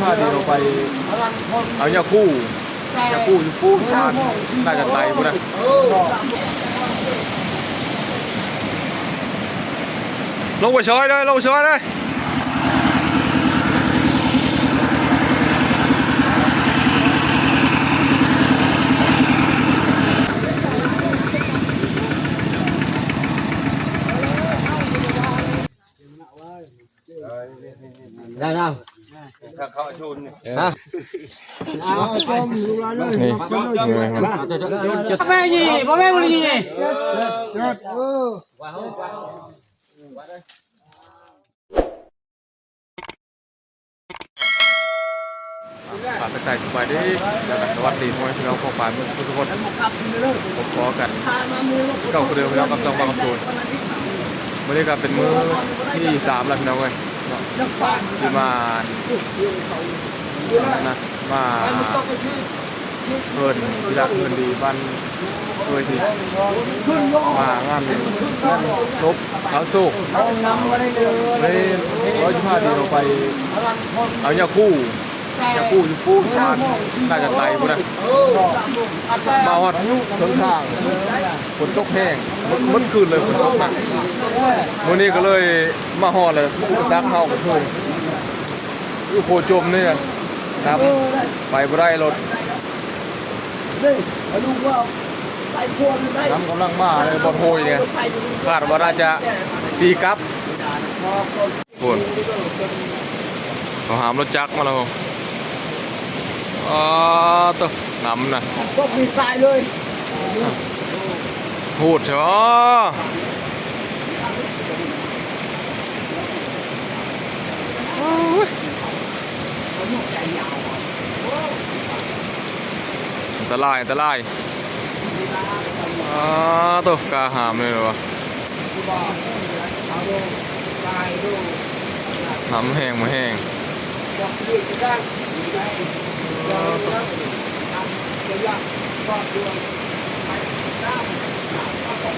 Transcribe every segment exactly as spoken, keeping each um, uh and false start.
พาเดียวไปเอายาคู่ ยาคู่อยู่ปู้ชานน่าจะไตกูนะ ลงไปซอยเลย ลงไปซอยเลย ได้แล้ว ถ้าเขาชนเนี่ย ฮะ เอาต้มดูแล้วเลย นี่ แม่ยี่ พ่อแม่บุญยี่ ฝากทักทายสบายดี แล้วก็สวัสดีพ่อแม่พี่น้องป้องปายเมืองทุกคน พบกันเก้าคนเดิมพี่น้องกับสองบางคน วันนี้ก็เป็นมื้อที่สามแล้วพี่น้องเอ้ยเนาะ ที่มานะ มาเพิ่นที่รักเพิ่นดีบ้าน โดยที่มางานศพเขาโศกเลย ร้อยสิบห้าทีเราไปเอายาคู่ ยาคู่อยู่ปู้ชานน่าจะไตกูนะ มาฮอดเทิงทางฝนตกแห้ง มันคืนเลยฝนตกหนัก มื้อนี้ก็เลยมาฮอดเลย ซักเฮาก็คืออยู่โคจมนี่นะ ครับ ไปบ่ได้รถ น้ำกำลังมาเลย บ่อนโฮยเนี่ย คาดว่าน่าจะตีกลับ โอ้ย เขาหามรถจักรมาแล้ว อ๋อ ตัวน้ำนะ ตกมีตายเลย โหดใช่ปะ โอ้ย อันตราย อันตราย อ่า ตัวกล้าหามเลยเหรอวะ น้ำแห้งมาแห้ง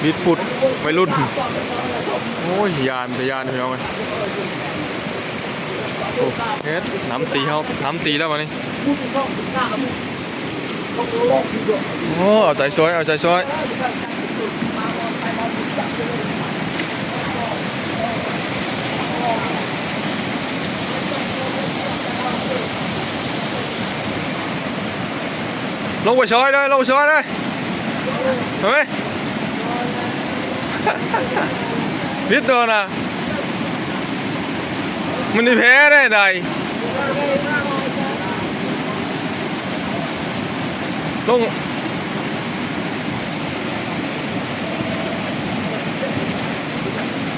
วิดพุดวัยรุ่น โอ้ย ยานแต่ยานพี่น้องเอ้ย โอ้ เฮ็ด น้ำตีเฮา น้ำตีแล้ววันนี้ โอ้ เอาใจช่วย เอาใจช่วย ลงไปซอยเลย ลงไปซอยเลย เห็นไหม นิดเดียวนะ มันนี่แพ้ได้ใด ลง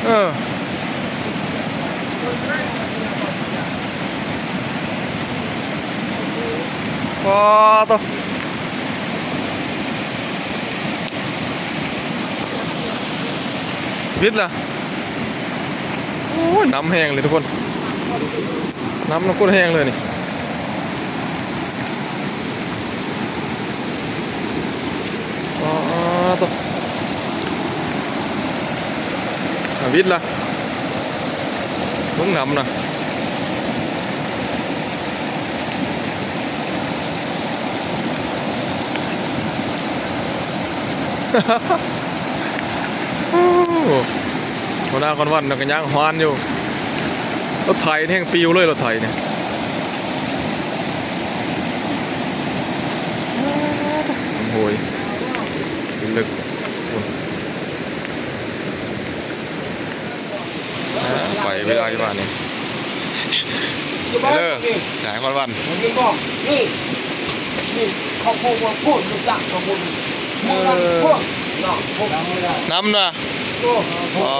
เออ ปอตอ วิดละ โอ้ย น้ำแห้งเลยทุกคน น้ำน้ำก้นแห้งเลยนี่ อ๋อ ตัว อ่ะ วิดละ ลงน้ำนะ โอ้โห หัวหน้าคอนวันน่ะก็ย่างฮวานอยู่ รถไถนี่แห้งปิวเลย รถไถเนี่ย โอ้ย ลึก อ่า ไปไม่ได้ที่บ้านนี่ เด้อ สายคอนวัน นี่บอก นี่ นี่ เขาพูดว่าพูดรู้จักเขาพูด เออ พูด เนาะ พูด น้ำนะ โอ้ อ๋อ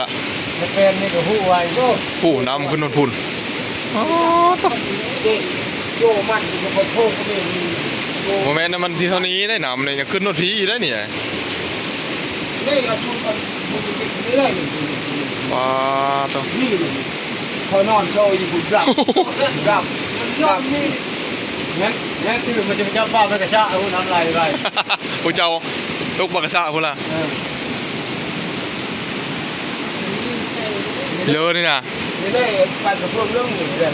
ละ แฟนนี่ก็ฮู้ไว โอ้ ผู้น้ำขึ้นนนพุน อ๋อ ตะ นี่ โยมันก็ขอโทษก็มี โมเมนต์นั้นมันสิเท่านี้ได้น้ำเนี่ย ยังขึ้นนนพีได้เนี่ย นี่เอาชุดมัน มันจะติดนี่เลย ว้า ตะ นี่เลย พอนอนโชว์อยู่บุญรับ รับ มันยอมนี่ งั้น งั้นตื่นมาจะไปจับปลาไปกระชากเอาน้ำไหลไป ผู้เจ้า ตกปลากระชากพุ้นล่ะ เออ เลิศนี่นะ นี่เลย ปั่นกระเพื่อมเรื่องนี้เลย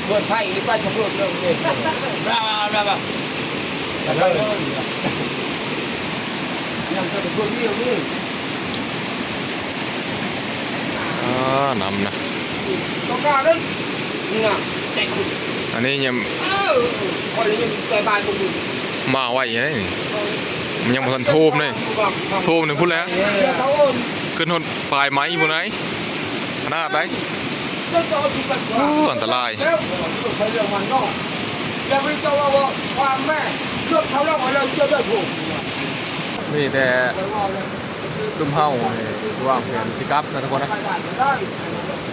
เปิดไพ่หรือว่าจะเพิ่มเรื่องเล่น บลาบลาบลา จะไปเลย ยังจะไปเพิ่มเรื่องนี่ อ่า น้ำนะ ต้องการนั้นนี่นะแต่ง อันนี้ยัง เออคอยยังใจบานตรงนี้ มาไว้อยู่นี่ มันยังบ่ทันโทมเลย โทมนี่พูดแล้ว เดี๋ยวเขาโอน ขึ้นหดปลายไม้อยู่ไหน ขนาดไหน เรื่องจะเอาที่ปัด โอ้ อันตราย แล้วเรื่องใครเรื่องมันเนาะอย่าไปเจ้าว่าความแม่เรื่องเขาเล่าอะไรเจ้าได้ถูก มีแต่ซุมเฮานี่วางแผนสิกลับนะทุกคนนะ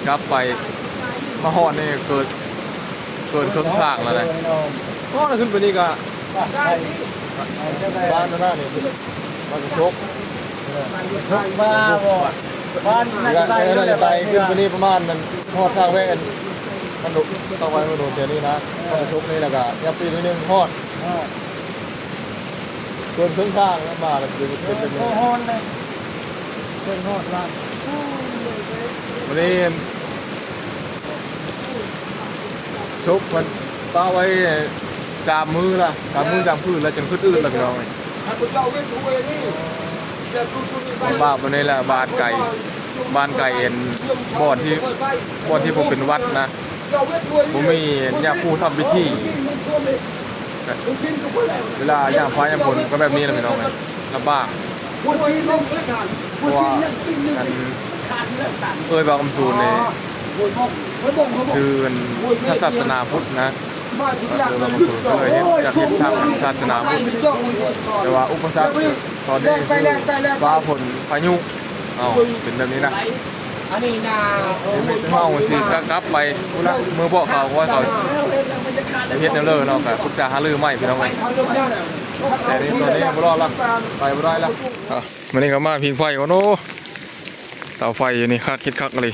กลับไป มาฮอดนี่เกิด เกิดเครื่องทางแล้วนะ อ๋อ ขึ้นไปนี่ก็ บ้านนั่นน่ะนี่ บ้านโชค มาบ่บ้านไหน แล้ว ไป แล้ว แล้ น่าว จะ ไป ไปขึ้นไปนี่ประมาณนั้นฮอดทางแวะอันมันดุต้องไปมันดุแถวนี้นะ บ้านโชคนี่แล้วก็ยับปีนิดนึงฮอด เกินครึ่งทางแล้วมาแล้วคือเป็นเป็น โอ้โหเลยเป็นฮอดบ้าน วันนี้ซุกมันป้าไว้สามมื้อละสามมื้อสามคืนแล้วจนขึ้นอื่นแล้วพี่น้อง ถ้าคุณเจ้าเวทหวยนี่จะคุณคุณมีไป บาปวันนี้แหละบาดไก่บานไก่เห็นบ่อนที่บ่อนที่ผมเป็นวัดนะผมมีญาติผู้ทำพิธี เวลาย่างฟ้าย่างฝนก็แบบนี้แหละพี่น้องลำบาก คุณที่ลงพื้นฐานคุณที่ยังสิ่งหนึ่ง อัน ขาดเรื่องต่าง เอ้ยบางคำสูนเนี่ย หวยมองหวยมองหวยมอง คือมันถ้าศาสนาพุทธนะ มาถึง ก็ หลัก คือ มัน เรา ลึก ก็เลยเห็นอยากเห็นทางศาสนาพุทธ แต่ว่าอุปสรรคตอนนี้คือฟ้าฝนพายุเอาเป็นแบบนี้นะ อันนี้นา เดี๋ยวไม่ต้องเอาสิกลับไปพุ้นละเมื่อบอกเขาว่าเขาเฮ็ดแนวเลยเนาะก็ปรึกษาหารือใหม่พี่น้องเอ้ยแต่นี่ตอนนี้ยังบ่รอดละไปบ่ได้ละอ่ะมันนี่ก็มาพิงไฟก่อนโอ้เตาไฟอยู่นี่คักคิดคักเลย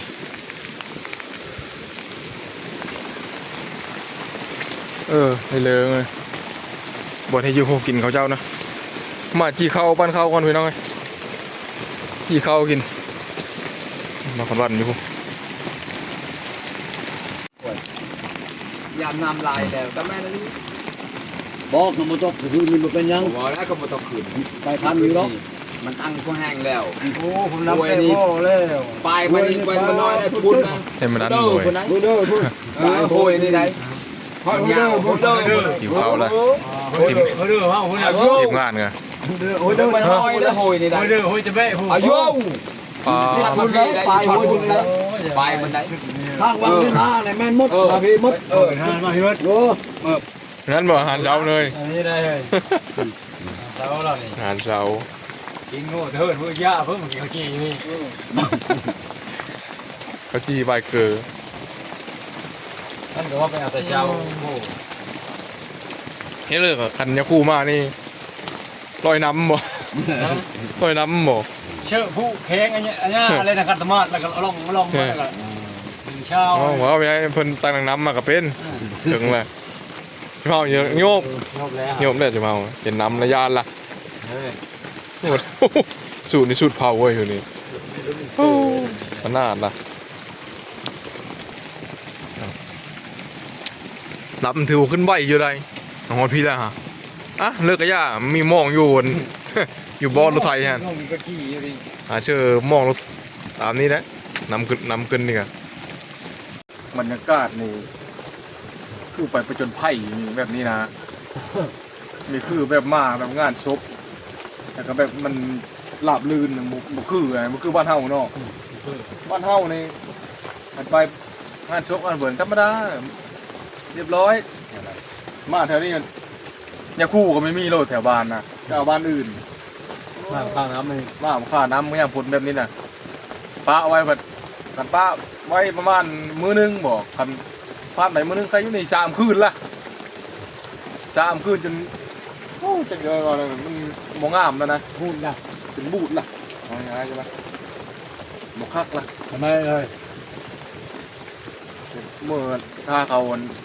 เออให้เลยบ่ให้อยู่ห้องกินเขาเจ้านะ มาจี้เข้าปั้นเข้าก่อนพี่น้องเอ้ยจี้เข้ากิน มาคนวันอยู่ ยามน้ำลายแล้วก็แม่นั่น บอกน้ำมันตกคืนนี่มันเป็นยัง บอกแล้วก็บ่ต้องขึ้น ไปพันอยู่เนาะ มันตั้งก็แห้งแล้ว โอ้ผมนำไปพ่อแล้ว ปลายมันไปมันน้อยได้พุ้นนะ ให้มันนั่น เด้อ หน่วย พุ้นนะ ดูเด้อดู เออโหยนี่ได้ เขาดูเด้อ เด้อพุ้น หิวข้าวแล้ว เออเออเออเออ ทีมงานไง โอ้ยเด้อ มันน้อยได้โหยนี่ได้ โอ้ยเด้อโอ้ยจะแบะหู อายุ ปลา ทำมันได้ ไป ช โอ้ น ยดูเลย ปลายมันได้ ทางวังนี่นะในแม่นมด เออ มาพี่มด เออ เออทานมาพี่มด โอ้ งั้นบอกอาหารเช้าเลย อันนี้ได้เลยเช้าเรานี่ อาหารเช้า กินโง่เถิดพวกย่าเพิ่มมากินข้าวจี่นี่ เขาจี้ใบเกลือ ท่านก็ว่าไปเอาแต่เช้าโอ้ เฮ้ยเลยคันยาคู่มานี่ลอยน้ำบ่ลอยน้ำบ่ เชื่อผู้แข็งอันเนี้ยอันเนี้ยอะไรนะคันธมาศแล้วก็ลองลองมาแล้วก็ถึงเช้า อ๋อว่าไปให้เพิ่นตั้งน้ำมาก็เป็นถึงเลยเผาโยบ จบแล้ว โยบได้จะเผาเห็นน้ำระยานละ เฮ้ย สูตรนี่สูตรเผาเว้ยอยู่นี่ขนาดละน้ำถือขึ้นไหวอยู่ได้ของพี่ละฮะอ่ะเลิกกะย่ามีมองอยู่บน อยู่บ่อรถไถฮะ ลงก็ขี่อยู่ดิ อ่าเชื่อมองรถตามนี้แหละนำขึ้นนำขึ้นนี่กันบรรยากาศนี่คือไปผจญภัยนี่แบบนี้นะ นี่คือแบบมาแบบงานศพแล้วก็แบบมันราบรื่นนะบ่บ่คือไงบ่คือบ้านเฮาเนาะบ้านเฮานี่อันไปงานศพงานเบินธรรมดาเรียบร้อยมาแถวนี้ยาคู่ก็ไม่มีโลดแถวบ้านนะก็เอาบ้านอื่น น้ำข้างน้ำเลย ว่าผมข้าน้ำมันยังพุดแบบนี้นะปะไว้ผัดกันปะไว้ประมาณมื้อนึงบอกคันพลาดไปมื้อนึงใครอยู่นี่สามคืนละสามคืนจนโอ้จังเลยว่าอะไรมันบ่งามแล้วนะ พูดนะ เป็นบูดละเอาง่ายๆใช่ไหมบ่คักละ ทำไมเลย เมื่อถ้าเขา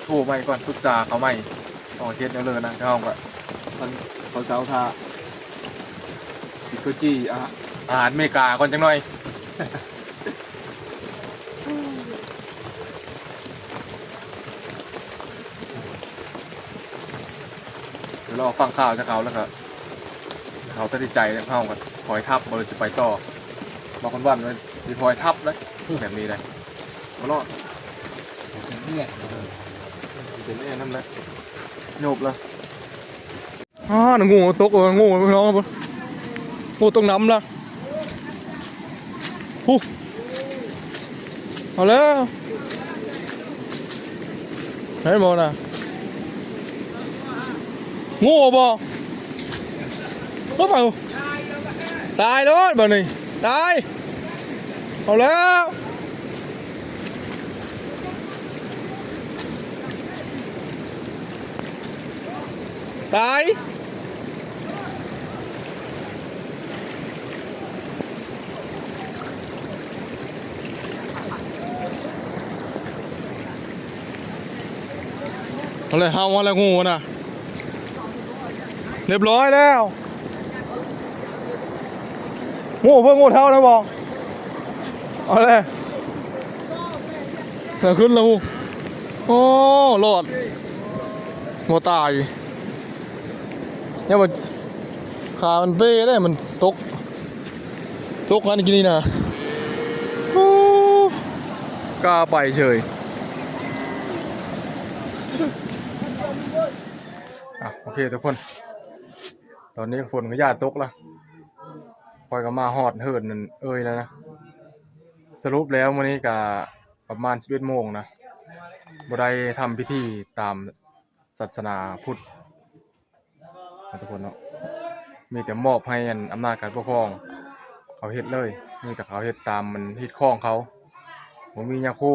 โทรไปก่อนปรึกษาเขาใหม่ของเฮ็ดแนวเลยนะเขาก็เขาเขาเซาท่า กินข้าวจี่อาหารอาหารอเมริกาก่อนจังหน่อย เ รอฟังข่าวจากเขาแล้วก็ เขาตัดสินใจแล้วเขาก็ถอยทัพเบอร์จะไปต่อ บอกคนวันว่าจะถอยทัพนะแบบนี้เลยบ่รอดเนี่ยเป็นแน่นั่นแหละโยบแล้ว อ๋อ งูตก เออ งู พี่น้องครับ งูตกน้ำละ ฮู้ เอาแล้ว เห็นบ่นะ งูบ่ ลงไป ตายแล้วบัดนี้ ตาย เอาแล้ว ตาย เอาเลย เฮามาแล้ว งูนะ เรียบร้อยแล้ว งูเพิ่ง งูเท่านะบอก เอาเลย แล้วขึ้นแล้ว โอ้ รอด บ่ตาย เนี่ยมัน ขามันเบ้ได้ มันตก ตกอันกินนี่นะ โอ้ กล้าไปเฉย อ่ะ โอเคทุกคน ตอนนี้ฝนก็อย่าตกละ ข้อยก็มาฮอดเฮือนนั่นเอ่ยแล้วนะ สรุปแล้วมื้อนี้ก็ประมาณสิบเอ็ดโมงนะ บ่ได้ทำพิธีตามศาสนาพุทธนะทุกคนเนาะ มีแต่มอบให้อันอำนาจการปกครองเขาเฮ็ดเลย มีแต่เขาเฮ็ดตามมันฮีตคองเขา บ่มียาคู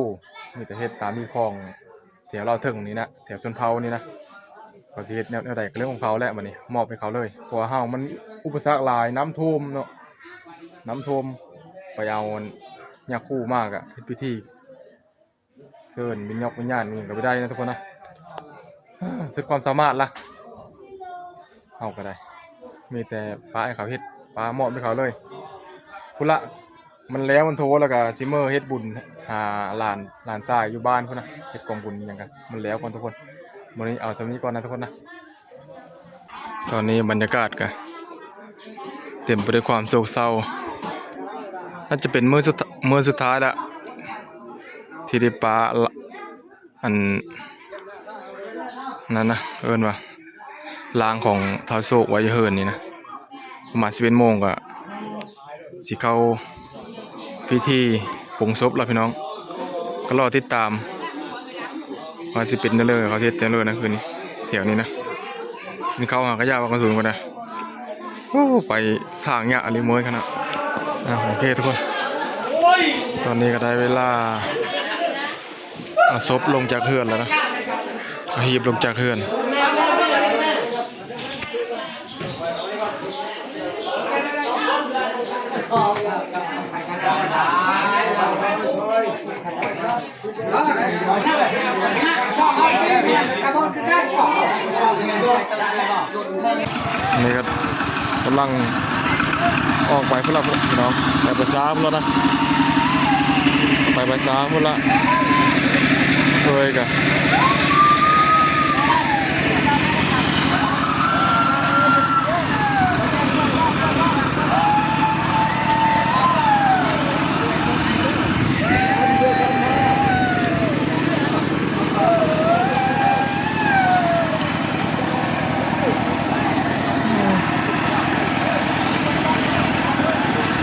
มีแต่เฮ็ดตามฮีตคองแถวลาวเทิงนี่นะ แถวชนเผ่านี่นะ เขาสิเฮ็ดแนว แนวใดก็เรื่องของเขาแหละ บัดนี้มอบให้เขาเลย เพราะว่าเฮามันอุปสรรคหลาย น้ำท่วมเนาะ น้ำท่วม ไปเอาอันยาคูมาก็เฮ็ดพิธี เชิญวิญญาณ วิญญาณนี่ก็บ่ได้นะทุกคนนะ สุดความสามารถละ เฮาก็ได้ มีแต่ปะให้เขาเฮ็ด ปะมอบให้เขาเลย พุ้นละ มันแล้วมันโทแล้วก็สิเมือเฮ็ดบุญหาหลาน หลานชายอยู่บ้านพุ้นนะ เฮ็ดกองบุญอิหยังกัน มันแล้วก่อนทุกคน มื้อนี้เอาส่ำนี้ก่อนนะทุกคนนะ ตอนนี้บรรยากาศก็เต็มไปด้วยความโศกเศร้า น่าจะเป็นมื้อสุดท้- มื้อสุดท้ายละ ที่ได้ปะละ อัน นั่นนะ เอิ้นว่า ร่างของท้าวโชคไว้อยู่เฮือนนี่นะ ประมาณสิบเอ็ดโมงก็สิเข้าพิธีปลงศพแล้วพี่น้อง ก็รอติดตาม ว่าสิเป็นแนวใด เขาสิเฮ็ดแนวใดนะ คืนนี้ แถวนี้นะ นี่เข้าหากะยาวังกระสุนก่อนนะ โอ้ ไปทางยากอีหลีเม้ยขนาด อ่ะ โอเคทุกคน ตอนนี้ก็ได้เวลา เอาศพลงจากเฮือนแล้วนะ เอาหีบลงจากเฮือน นี่ก็กำลังออกไปพุ้นละพี่น้อง ไปภาษาพุ้นละนะ ไปภาษาพุ้นละ เอ้ยกะ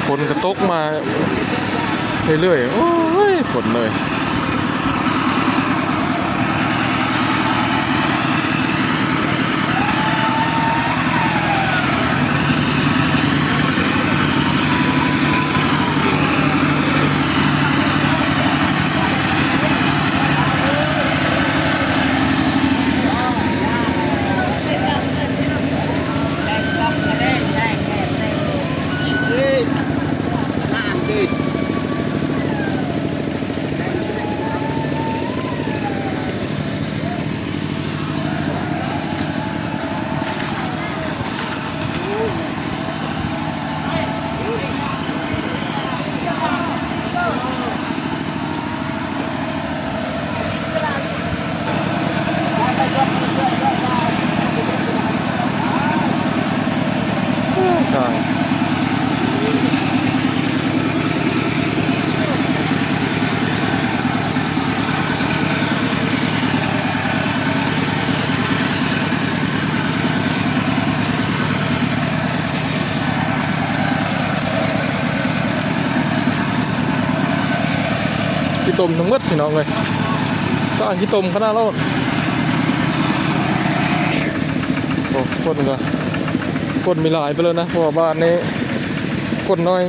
ฝนก็ตกมาเรื่อยๆ โอ้ย ฝนเลย ตมทั้งหมดพี่น้องเลย ก็อันที่ตมขนาดเรา โอ้ คนก็ คนมีหลายไปเลยนะ เพราะว่าบ้านนี้ คนน้อย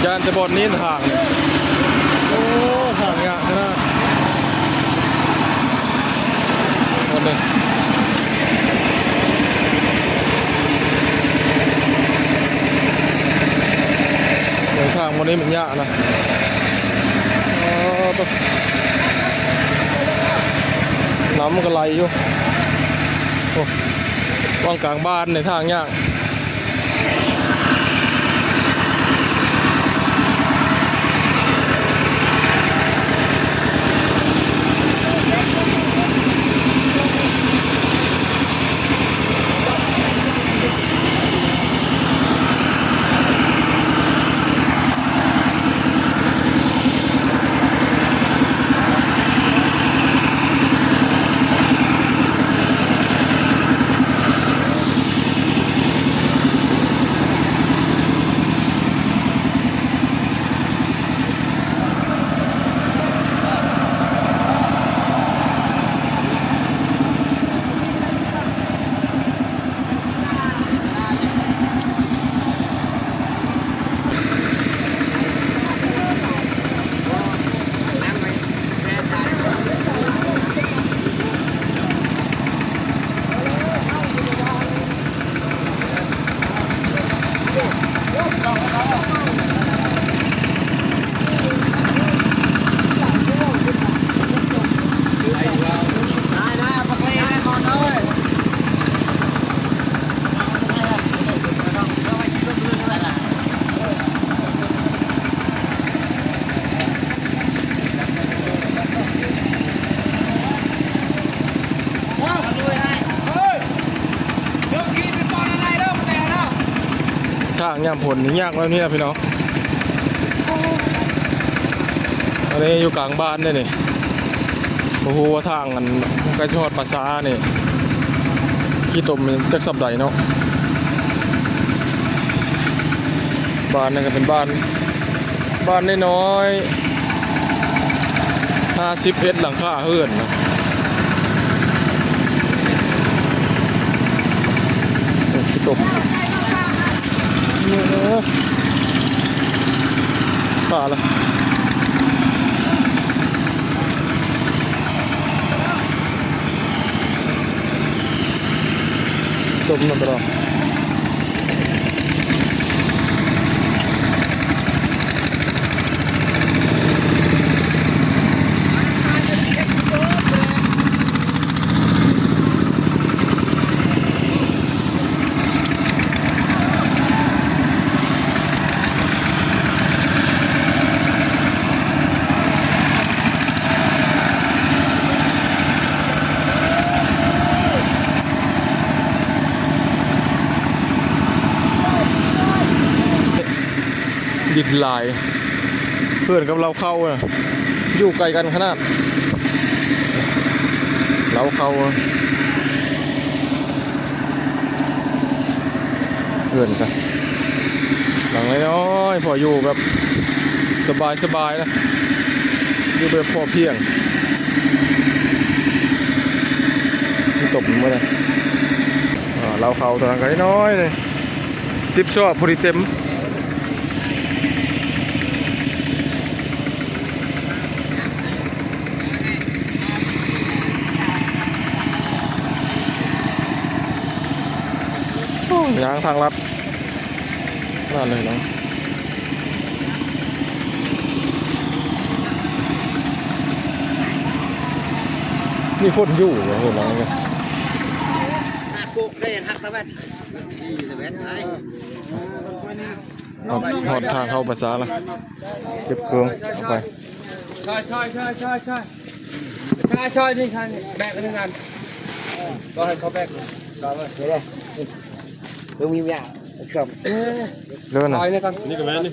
ย่านแต่บ่อนนี้ทางนี่ โอ้ ทางยากขนาด บ่อนนี้ เออ ทางบ่อนนี้มันยากนะ เออ น้ำมันก็ไหลอยู่ โอ้ ว่างกลางบ้านในทางยาก ทางยามฝนนี่ยากแบบนี้นะพี่น้อง อันนี้อยู่กลางบ้านเด้นี่ บ่ฮู้ว่าทางอันใกล้สิฮอดป่าช้านี่ ขี้ตมจักส่ำใดเนาะ บ้านนี่ก็เป็นบ้าน บ้านน้อยๆ ห้าสิบเอ็ดหลังคาเฮือนนะ โอ้ ขี้ตม เออ ป่าละ ตมนั่นไปแล้ว ดินหลาย เฮือนกับเล้าเข้าน่ะ อยู่ไกลกันขนาด เล้าเข้าน่ะ เฮือนกัน หลังน้อยๆ พออยู่แบบสบายๆ นะ อยู่แบบพอเพียง ที่ตกมาเลย อ่า เล้าเข้าเท่านั้นก็น้อยๆ เลย สิบซอบพอดีเต็ม โอ้ ย่างทางลัด นั่นเลยเนาะ มีคนอยู่เหรอ โห หลังเนี่ย หักโกกได้หักตะแว่น ฮอด ฮอดทางเข้าภาษาละ เก็บเครื่องเอาไป ใช่ใช่ใช่ใช่ใช่ใช่ใช่นี่ใช่นี่แบกอันนี้กัน ก็ให้เขาแบก ก็เอาไว้ เดี๋ยวเดี๋ยว เดี๋ยวมีเวลา ครับ เออ เดินน่ะ ซอยนี่กัน นี่ก็แม่นนี่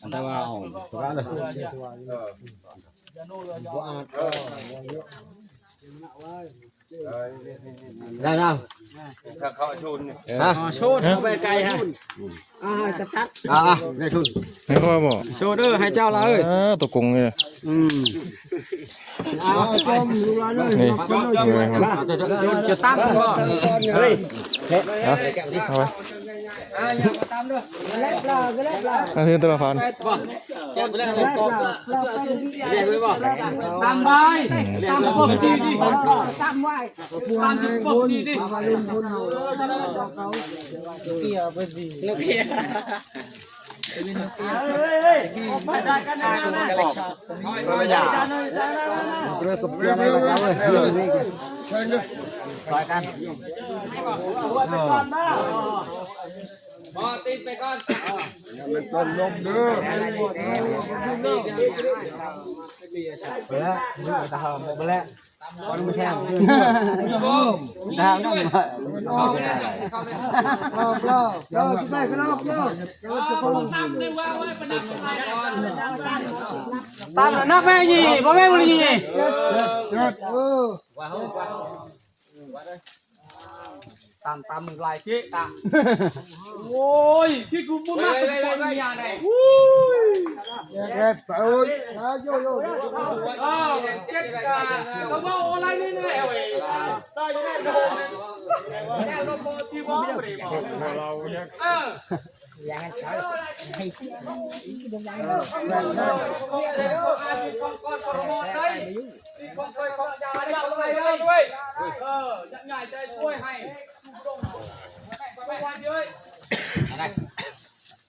อันแต่ว่าเอาตัวนั้นเลย ได้แล้ว ถ้าเขาชนเนี่ย ฮะ อ๋อ โชว์ โชว์ไปไกลฮะ อ่า จะตัด อ่า อ่า นายทุน ให้เขาบอก โชว์เด้อ ให้เจ้าละเอ้ย เออ ตัวกงเนี่ย อืม เอา เอา เอา นี่ เอา จะตั้งบ่ เฮ้ย ฮะ เอาไว้ อ่า อย่ามาตามเด้อ อันนี้ตัวละพัน ตามใบ อืม ตามพวกดีๆ ตามไว้ ตามพวกดีๆ บ่ติดไปก่อน มันต้นลมเด้อ ไปแล้ว ไปแล้ว มันแค่ ตามนั่น รอบรอบรอบรอบรอบ ตามนักแม่ยี่ พ่อแม่บุรี เออ ตาม ตามมึงลายเจ๊ตาม โอ้ย พี่กูมึงมากเป็นคนเมียไหน เอ้ย เออ เจ็ดกา ก็ว่าอะไรนี่แน่เว้ย ได้แน่นอน แน่นอน ที่ว่าเปรย์บอก เออ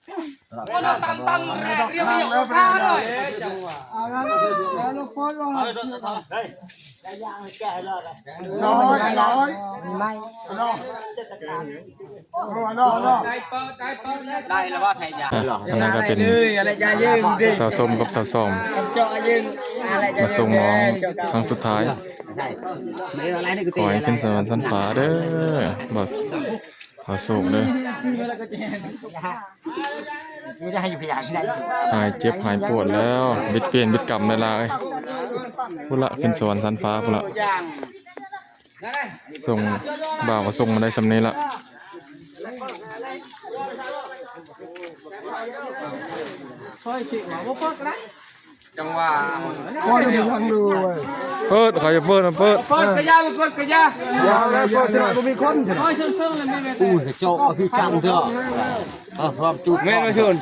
เอาละ เอาละ เอาละ เอาละ ร้อย ร้อย ได้แล้วว่าแพ้ยา อ่ะ อันนั้นก็เป็น อะไรจะยืงดิ สาวส้มกับสาวสอง เจาะยืง อะไรจะ มาส่งน้องครั้งสุดท้าย ไม่ได้อะไรนี่กู ขอให้ขึ้นสวรรค์ชั้นฟ้าเด้อ บอส ขอโชคเด้อ ไม่ได้อยู่พยานที่นั่น หายเจ็บหายปวดแล้ว บิดเปลี่ยนบิดกรรมได้ละเอ้ย พุ้นละขึ้นสวรรค์ชั้นฟ้าพุ้นละ ส่งบ่าวก็ส่งมาได้ส่ำนี้ละ ค่อยสิว่าบ่เปิดก็ได้ จังหวะ ก็ได้ยังดูเว้ย เปิด เขาจะเปิดมันเปิด เปิดกระยาบ่เปิดกระยา อย่าอย่าอย่าอย่าบ่มีคนสิ ค่อยเซิงๆเลยไม่แม่น อู้ยโจกเอาพี่จังเถอะเอาพร้อมจุด แม่นบ่ซุน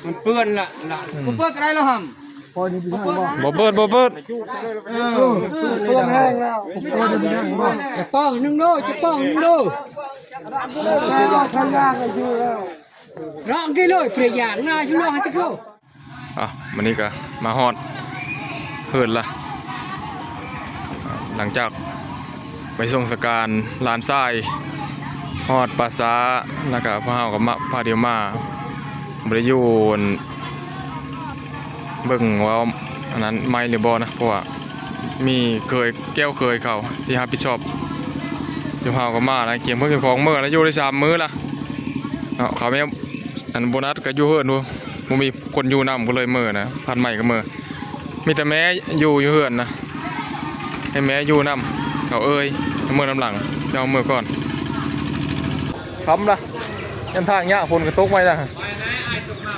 มันเปื้อนละละบ่เปิดก็ได้แล้วหั่น พอนี่พี่น้องบ่ บ่เปิด บ่เปิด เออ ตัวแห้งแล้วตัวนี้มันยังบ่ จะป้องหนึ่งโดจะป้องหนึ่งโด ทางยากเลยอยู่แล้ว ร้องกี่เลยเปรียยานหน้าอยู่ร้องให้ทุกโลก อ่ะ มื้อนี้ก็มาฮอดเฮือนละ หลังจากไปส่งสการหลานชาย ฮอดป่าช้า แล้วก็พวกเฮาก็มาพาเดียวมา บ่ได้อยู่ เบิ่งว่าอันนั้นไหม้หรือบ่นะ เพราะว่ามีเคยแก้วเคยเขาที่รับผิดชอบ อยู่เฮาก็มาแล้ว เก็บเพิ่งเก็บของมื้อแล้ว อยู่ได้สามมื้อละเนาะ เขาแม่อันโบนัสก็อยู่เฮือนพู้น บ่มีคนอยู่นำก็เลยมื้อนะ พันใหม่ก็มื้อ มีแต่แม่อยู่อยู่เฮือนนะ ให้แม่อยู่นำ เขาเอ้ย มื้อนำหลัง เจ้ามื้อก่อน ค่ำละ ยังทางยาก ฝนก็ตกไว้นะ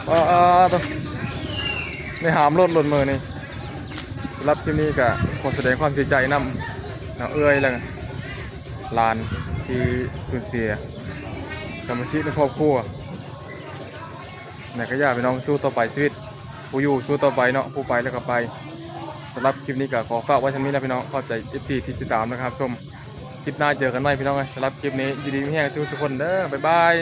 เออ เออ เออ ได้หามรถรถมื้อนี่ สำหรับคลิปนี้ก็ขอแสดงความเสียใจนำเนาะ เอื้อยแล้วก็หลานที่สูญเสียสมาชิกในครอบครัว แต่ก็อย่าพี่น้อง สู้ต่อไป ชีวิต ผู้อยู่สู้ต่อไปเนาะ ผู้ไปแล้วก็ไป สำหรับคลิปนี้ก็ขอฝากไว้เท่านี้นะพี่น้อง ขอบใจ เอฟซี ที่ติดตามนะครับชม คลิปหน้าเจอกันใหม่พี่น้องเอ้ย สำหรับคลิปนี้อยู่ดีมีแฮงสู้สุขคนเด้อ บ๊ายบาย